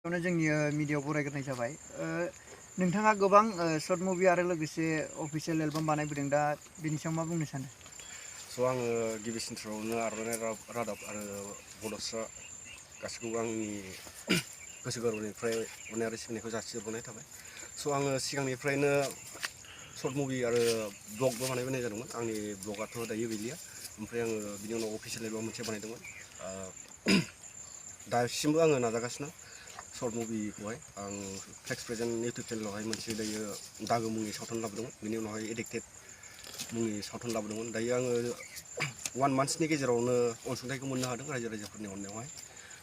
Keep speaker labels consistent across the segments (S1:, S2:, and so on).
S1: नो जोंनि मिडियायाव बरायग्रोनाय जाबाय। नोंथाङा गोबां सर्ट मुभि आरो लोगोसे अफिसियेल एलबाम बानायबोदों। दा बिनि सायाव मा बुंनो सानो?
S2: आङो गिबिसिनथ्रावनो आर'नाइ रादाब आरो बड'सा गासैखौबो आंनि गोसो गोरबोनिफ्राय अननाय आरो सिबिनायखौ जासिहरनाय थाबाय। आङो सिगांनिफ्रायनो सर्ट मुभि आरो ब्लगबो बानायबोनाय जादोंमोन। आंनि ब्लगआथ' दायो गैलिया। ओमफ्राय आङो बिनि उनाव अफिसियेल एलबाम मोनसे बानायदोंमोन। दासिमबो आङो नाजागासिनो सर्ट मुभिखौहाय। आं फ्लेक्स प्रेजेन्ट इउटुब चेनेलावहाय मोनसे दायो दागो मुंनि सावथुन लाबोदोंमोन। बिनि उनावहाय एडिक्टेड मुंनि सावथुन लाबोदोंमोन। दायो आङो 1 मान्थसनि गेजेरावनो अनसुंथाइखौ मोननो हादों रायजो राजाफोरनि अननायावहाय।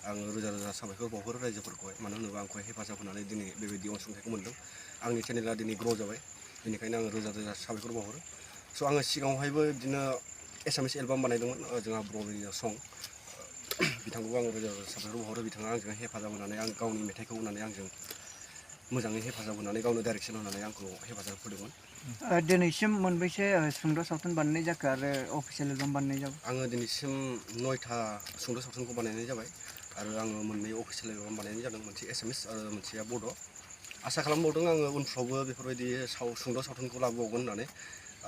S2: आङो रोजा रोजा साबायखर बावहरो रायजोफोरखौहाय, मानो होनोबा आंखौहाय हेफाजाब होनानै दिनै बेबायदि अनसुंथाइखौ मोनदों। आंनि चेनेला दिनै ग्र' जाबाय, बेनिखायनो आङो रोजा रोजा साबायखर बावहरो। आङो सिगाङावहायबो बिदिनो एसामिस एलबाम बानायदोंमोन, जोंहा बर'नि सं। बिथांखौबो आङो रोजा रोजा साबायखर बावहरो। बिथाङा आंजों हेफाजाब होनानै, आं गावनि मेथाइखौ होनानै आंजों मोजाङै हेफाजाब होनानै, गावनो डाइरेक्सन होनानै आंखौ हेफाजाब होदोंमोन।
S1: दिनैसिम मोनबैसे सुंद' सावथुन बानायनाय जाखो आरो अफिसियेल एलबाम बानायनाय जाबाय?
S2: आङो दिनैसिम 9था सुंद' सावथुनखौ बानायनाय जाबाय आरो आङो मोननै अफिसियेल एलबाम बानायनाय जादों, मोनसे एसामिस आरो मोनसेया बड'। आसा खालामबावदों आङो उनफ्रावबो बेफोरबायदि सुंद' सावथुनखौ लाबोबावगोन होननानै।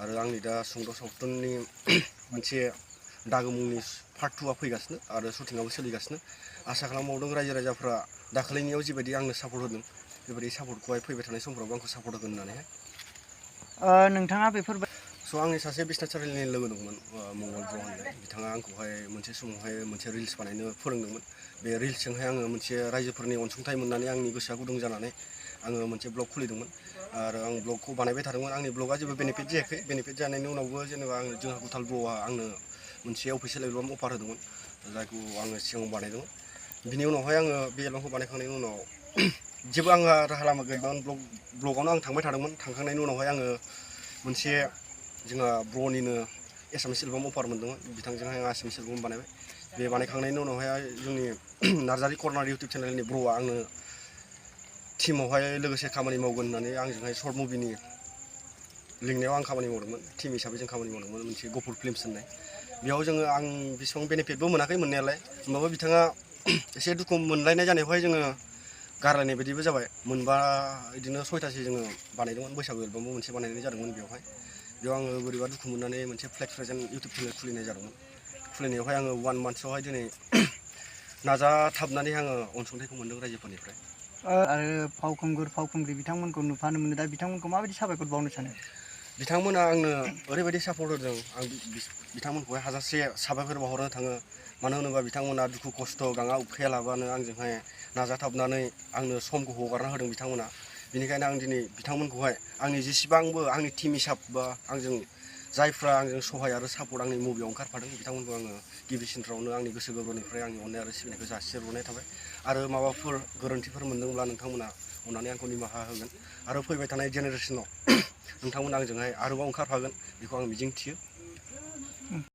S2: आरो आंनि दा सुंद' सावथुननि मोनसे दागो मुंनि पार्ट 2आ फैगासिनो आरो शुटिंआबो सोलिगासिनो। आसा खालामबावदों रायजो राजाफ्रा दाखालिनियाव जिबायदि आंनो सापर्ट होदों, बेबायदि सापर्टखौहाय फैबाय थानाय समफ्रावबो आंखौ सापर्ट होगोन होननानैहाय।
S1: नोंथाङा बेफोरबायदि
S2: आंनि सासे बिसनाथ चारिआलिनि लोगो दंमोन, मंगल ब्र होननाय। बिथाङा आंखौहाय मोनसे समावहाय मोनसे रिल्स बानायनो फोरोंदोंमोन। बे रिल्सजोंहाय आङो मोनसे रायजोफोरनि अनसुंथाइ मोननानै आंनि गोसोआ गुदुं जानानै आङो मोनसे ब्लग खुलिदोंमोन आरो आं ब्लगखौ बानायबाय थादोंमोन। आंनि ब्लगआ जेबो बेनिफिट जायाखै। बेनिफिट जानायनि उनावबो जेनेबा जोंहा गुथाल ब्र'आ आंनो मोनसे अफिसियेल एलबाम अफार होदोंमोन, जायखौ आङो सिगाङाव बानायदोंमोन। बिनि उनावहाय आङो बे एलबामखौ बानायखांनायनि उनाव जेबो आंहा राहा लामा गैयामोन। ब्लगावनो आं थांबाय थादोंमोन। थांखांनायनि उनावहाय आङो मोनसे जोंहा ब्र'निनो एसामिस एलबाम अफार मोनदोंमोन। बिथांजोंहाय आं एसामिस एलबाम बानायबाय। बे बानायखांनायनि उनावहाय जोंनि नार्जारि कर्नार इउटुब चेनेलनि ब्र'आ आंनो टिमावहाय लोगोसे खामानि मावगोन होननानै आंजोंहाय सर्ट मुभिनि लिंनायाव आं खामानि मावदोंमोन। टिम हिसाबै जों खामानि मावदोंमोन मोनसे गफुर फिल्मस होननाय। बेयाव आं बेसेबां बेनिफिटबो मोनाखै मोननायालाय, होमबाबो बिथाङा एसे दुखु मोनलायनाय जानायावहाय जोङो गारलायनाय बायदिबो जाबाय। मोनबा बिदिनो 6थासो जोङो बानायदोंमोन। बैसागु एलबामबो मोनसे बानायनाय जादोंमोन बेयाव आङो बोरैबा दुखु मोननानै मोनसे फ्लेक्स प्रेजेन्ट इउटुब चेनेल खुलिनाय जादोंमोन। खुलिनायावहाय आङो 1 मान्थसआवहाय दिनै नाजाथाबनानै आङो अनसुंथाइखौ मोनदों रायजोफोरनिफ्राय।
S1: आरो फावखुंग्रि बिथांमोनखौ नुफानो मोनो। दा बिथांमोनखौ माबायदि साबायखर बावनो सानो?
S2: बिथांमोना आंनो ओरैबायदि सापर्ट होदों, आं बिथांमोनखौहाय हाजासे साबायखर बावहरनो थाङो। मानो होनोबा बिथांमोना दुखु खस्थ' गाङा उखैयालाबानो आंजोंहाय नाजाथाबनानै आंनो समखौ हगारना होदों बिथांमोना। बेनिखायनो आं दिनै बिथांमोनखौहाय आंनि जेसेबांबो आंनि टिम हिसाब बा आंजों जायफ्रा आंजों सहाय आरो सापर्ट आंनि मुभियाव ओंखारफादों, बिथांमोनखौ आङो गिबिसिनफ्रावनो आंनि गोसो गोरबोनिफ्राय आंनि अननाय आरो सिबिनायखौ जासिहरनाय थाबाय। आरो माबाफोर गोरोन्थिफोर मोनदोंब्ला नोंथांमोना अननानै आंखौ निमाहा होगोन आरो फैबाय थानाय जेनेरेसनाव नोंथांमोना आंजोंहाय आरोबाव ओंखारफागोन, बेखौ आं मिजिंथियो।